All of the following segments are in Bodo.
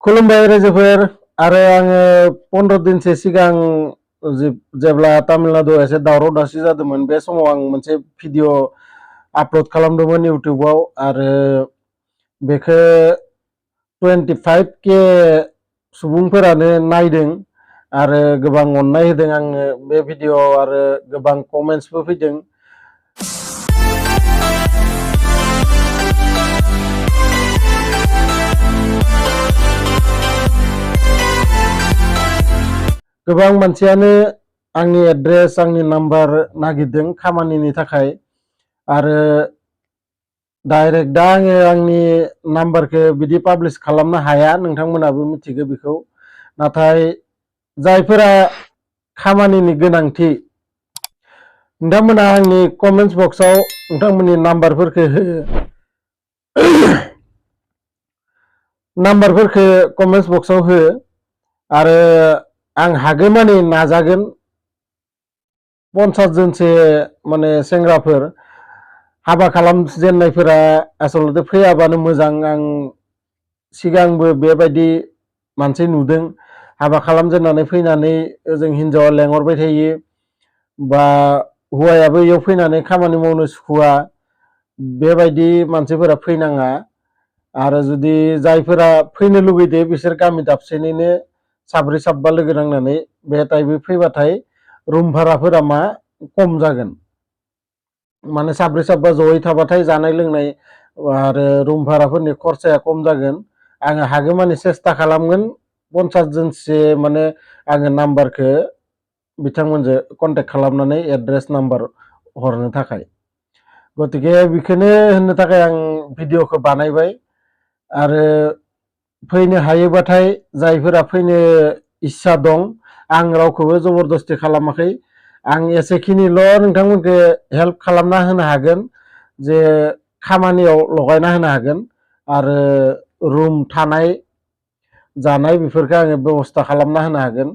खुलुमबाय रायजोफोर आरो आङो 15 दिनसो सिगां जेब्ला तामिलनाडु एसे दावराव दावसि जादोंमोन बे समाव आं मोनसे भिडिअ आपल'ड खालामदोंमोन इउटिउबाव आरो बेखौ 25K सुबुंफोरानो नायदों आरो गोबां अननाय होदों आंनो बे भिडिअआव आरो गोबां कमेन्ट्सबो फैदों। गोबां मानसियानो आंनि एड्रेस आंनि नाम्बार नागिरदों खामानिनि थाखाय आरो डाइरेक्ट दा आङो आंनि नाम्बारखौ बिदि पाब्लिश खालामनो हाया, नोंथांमोनाबो मिथिगौ बेखौ। नाथाय जायफोरा खामानिनि गोनांथि नोंथांमोना आंनि कमेन्ट्स बक्सआव नोंथांमोननि नाम्बारफोरखौ कमेन्ट्स बक्सआव हो आरो आं हागौमानि नाजागोन 50 जनसो माने सेंग्राफोर हाबा खालामजेननायफोरा आसलते फैयाबानो मोजां। आं सिगांबो बेबायदि मानसि नुदों हाबा खालामजेननानै फैनानै ओजों हिनजावा लेंहरबाय थायो बा हौवायाबो इयाव फैनानै खामानि मावनो सुखुवा, बेबायदि मानसिफोरा फैनाङा। आरो जुदि जायफोरा फैनो लुगैदो बिसोर गामि दाबसेनिनो साब्रै साबा लोगो नांनानै बे टाइपै फैबाथाय रुम भाराफोरा खम जागोन। माने साब्रै साबा जयै थाबाथाय जानाय लोंनाय आरो रुम भाराफोरनि खरसाया खम जागोन। आङो हागौमानि सेस्था खालामगोन 50 जनसो माने आङो नाम्बारखौ बिथांमोनजों कन्टेक्ट खालामनानै एड्रेस नाम्बार हरनो थाखाय। गतिके बेखौनो होननो थाखाय आं भिडिअखौ बानायबाय आरो फैनो हायोबाथाय जायफोरा फैनो इस्सा दं, आं रावखौबो जबरदस्ति खालामाखै। आं एसेखिनिल' नोंथांमोनखौ हेल्प खालामना होनो हागोन जे खामानियाव लगायना होनो हागोन आरो रुम थानाय जानाय बेफोरखौ आङो बेबस्था खालामना होनो हागोन।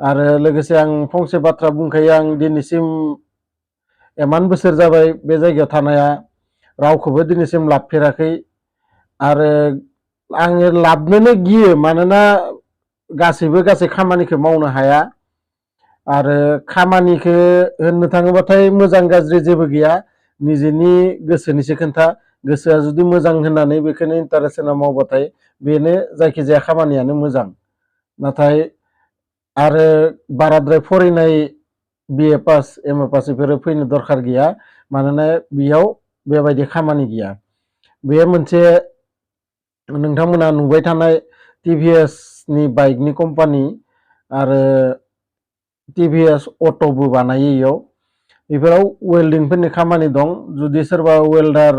आरो लोगोसे आं फंसे बाथ्रा बुंखायो, आं दिनैसिम इमान बोसोर जाबाय बे जायगायाव थानाया, रावखौबो दिनैसिम लाबफेराखै आरो आङो लाबनोनो गियो। मानोना गासै खामानिखौ मावनो हाया आरो खामानिखौ होननो थाङोबाथाय मोजां गाज्रि जेबो गैया, निजेनि गोसोनिसो खोथा। गोसोआ जुदि मोजां होननानै बेखौनो इन्टारेस्ट होना मावबाथाय बेनो जायखिजाया खामानियानो मोजां। नाथाय आरो बाराद्राय फरायनाय BA पास MA पास बेफोरो फैनो दरखार गैया, मानोना बेयाव बेबायदि खामानि गैया। बे मोनसे नोंथांमोना नुबाय थानाय TVS नि बाइकनि कम्पानि आरो TVS अट'बो बानायो इयाव। बेफोराव वेल्डिंफोरनि खामानि दं। जुदि सोरबा वेल्डार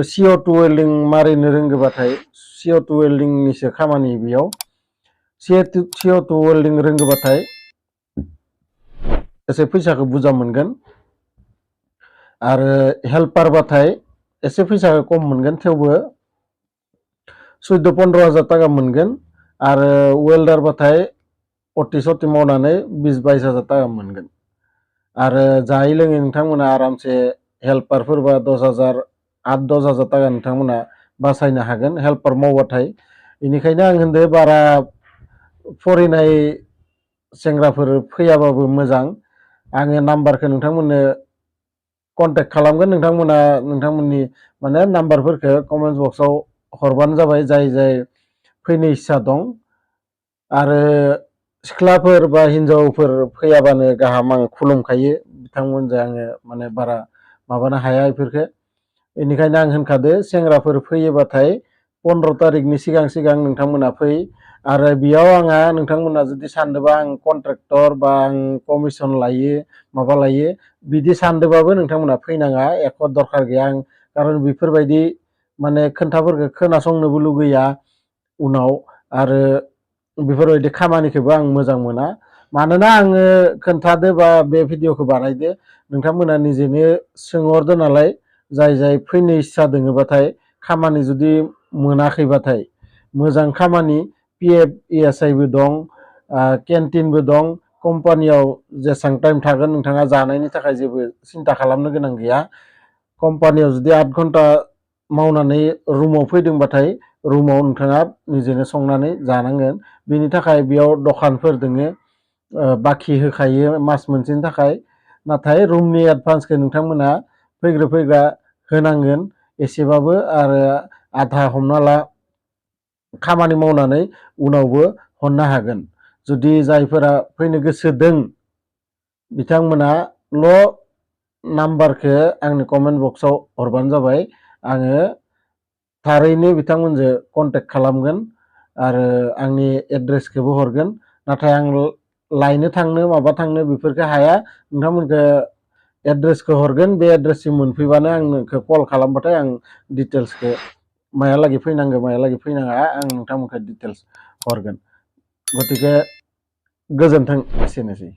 CO2 वेल्डिं मारिनो रोंगौबाथाय CO2 वेल्डिंनिसो खामानि बेयाव। CO2 वेल्डिं रोंगौबाथाय एसे फैसाखौ बुरजा मोनगोन आरो हेल्पारबाथाय एसे फैसाखौ खम मोनगोन, थेवबो 14-15 हाजार टाका मोनगोन आरो वेल्डारबाथाय अटि सटि मावनानै 20-22 हाजार टाका मोनगोन। आरो जायै लोङै नोंथांमोना आरामसे हेल्पारफोरबा 8-10 हाजार टाका नोंथांमोना बासायनो हागोन हेल्पार मावबाथाय। बेनिखायनो आं होनदों बारा फरायनाय सेंग्राफोर फैयाबाबो मोजां। आङो नाम्बारखौ नोंथांमोननो कन्टेक्ट खालामगोन, नोंथांमोना नोंथांमोननि माने नाम्बारफोरखौ कमेन्ट बक्सआव हरबानो जाबाय जाय जाय फैनो इस्सा दं। आरो सिख्लाफोर बा हिनजावफोर फैयाबानो गाहाम, आं खुलुमखायो बिथांमोनजों आङो माने बारा माबानो हाया बेफोरखौ। बेनिखायनो आं होनखादो सेंग्राफोर फैयोबाथाय 15 तारिखनि सिगां नोंथांमोना फै। आरो बेयाव आंहा नोंथांमोना जुदि सानदोंबा आं कन्ट्रेक्टर बा आं कमिसन लायो माबा लायो बिदि सानदोंबाबो नोंथांमोना फैनाङा, एख' दरखार गैया। आं खारन बेफोरबायदि माने खोन्थाफोरखौ खोनासंनोबो लुगैया उनाव, आरो बेफोरबायदि खामानिखौबो आं मोजां मोना। मानोना आङो खोन्थादो बा बे भिडिअखौ बानायदो नोंथांमोना निजेनो सोंहरदो नालाय, जाय जाय फैनो इस्सा दोङोबाथाय खामानि जुदि मोनाखैबाथाय मोजां खामानि PF ESI बो दं, केन्टिनबो दं। कम्पानियाव जेसेबां टाइम थागोन नोंथाङा जानायनि थाखाय जेबो सिन्था खालामनो गोनां गैया। कम्पानियाव जुदि 8 घन्टा मावनानै रुमाव फैदोंबाथाय रुमाव नोंथाङा निजेनो संनानै जानांगोन। बेनि थाखाय बेयाव दखानफोर दोङो बाखि होखायो मास मोनसेनि थाखाय। नाथाय रुमनि एडभान्सखौ नोंथांमोना फैग्रा होनांगोन एसेबाबो, आरो आधा हमना ला खामानि मावनानै उनावबो हरनो हागोन। जुदि जायफोरा फैनो गोसो दों बिथांमोनाल' नाम्बारखौ आंनि कमेन्ट बक्सआव हरबानो जाबाय। आङो थारैनो बिथांमोनजों कन्टेक्ट खालामगोन आरो आंनि एड्रेसखौबो हरगोन। नाथाय आं लायनो थांनो माबा थांनो बेफोरखौ हाया। नोंथांमोनखौ एड्रेसखौ हरगोन, बे एड्रेससिम मोनफैबानो आंखौ कल खालामबाथाय आं डिटेल्सखौ मायालागै फैनांगौ मायालागै फैनाङा आं नोंथांमोनखौ डिटेल्स हरगोन। गतिके गोजोन्थों, एसेनोसै।